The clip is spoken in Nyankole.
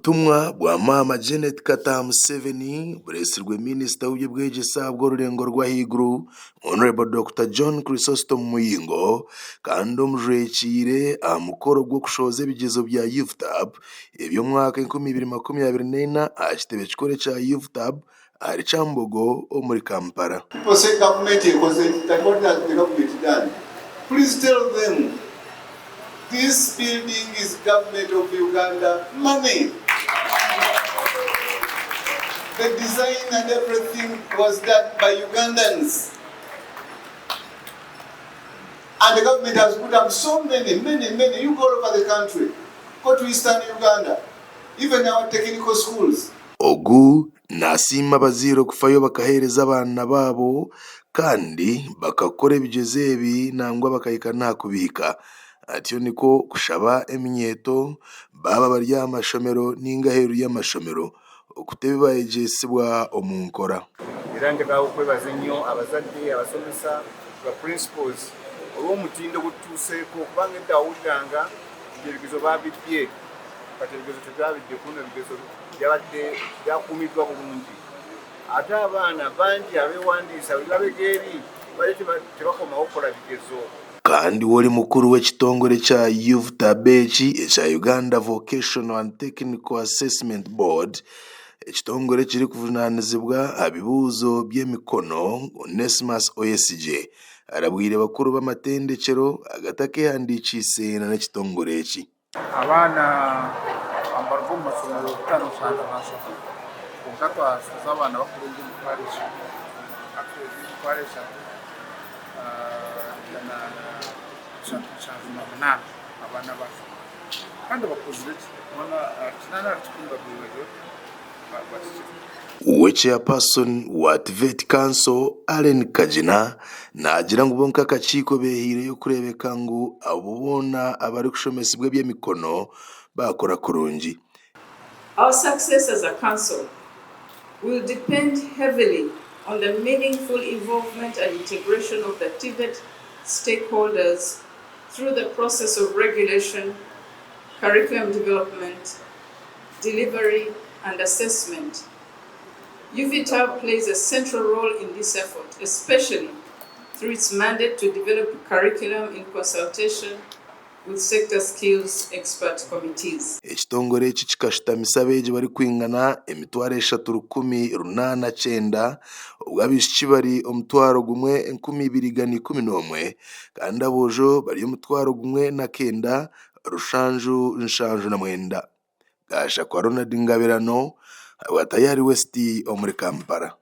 Obutumwa bwa Maama Janet Kataha Museveni bureetsirwe Minisita w'eby'obwegyese ahabw'orurengo rw'ahaiguru, Hon. Dokita John Chrysostom Muyingo kandi omujwekiire aha mukoro gw'okushohoza ebigyezo bya UVTAB eby'omwaka 2024 aha kitebe kikuru ekya UVTAB ahari Kyambogo omuri Kampala. People say government ekoze eti but what has the government done? Please tell them this building is government of Uganda money. The design and everything was done by Ugandans. And the government has put up so many, many, many. You go all over the country. Go to Eastern Uganda. Even our technical schools. Ogu Naasiima abazaire okufayo bakaheereza abaana baabo kandi bakakora ebigyezo ebi nangwa bakahika n'aha kubihika. Atyo nikwo kushaba eminyeeto baaba bari aha mashomero ninga aheeru y'amashomero okuta ebi baayegyesibwa omu nkora. Era njagala okwebaza ennyo abazadde, abasomesa, ba principals olw'omutindo gwetutuuseeko kubanga edda wawuliranga nti ebigezo baabibbye kati ebigezo tebyabibbye kuno ebigezo byabadde byakuumiddwa bulungi ate abaana bangi abeewandiisa buli mabega eri bali tebakomawo kukola bigezo. Kandi we ori mukuru w'ekitongore kya UVTAB eki ekya Uganda Vocational and Technical Assessment Board, ekitongore ekirikuvunaanizibwa aha bibuuzo by'emikono, Onesmus Oyesigye arabwire bakuru b'amatendekyero agatakeehandiikiise n'ekitongore eki. Abaana nibaruga omu mashomero butaano nshanju na ashatu kwonka twasize abaana bakurenga 3000 actually 3808 abaana abaashoma kandi bakozire gye boona 8 ahari kikumi bagwire bahikire. We Chairperson wa TVET Council, Allen Kagina naagira ngu bo nk'akakiiko beehaireyo kureebeka ngu abo boona abarikushomesibwa eby'emikono baakora kurungi. Our success as a council will depend heavily on the meaningful involvement and integration of the TVET stakeholders through the process of regulation, curriculum development, delivery and assessment. UVTAB plays a central role in this effort, especially through its mandate to develop curriculum in consultation with sector skills expert committees. Ekitongore eki kikashutamisa abeegi barikwingana 3889 obwo abaishiki bari 1211 kandi aboojo bari 1979. Gashakwa Ronald Ngabirano, ahabwa Tayari West omuri Kampala.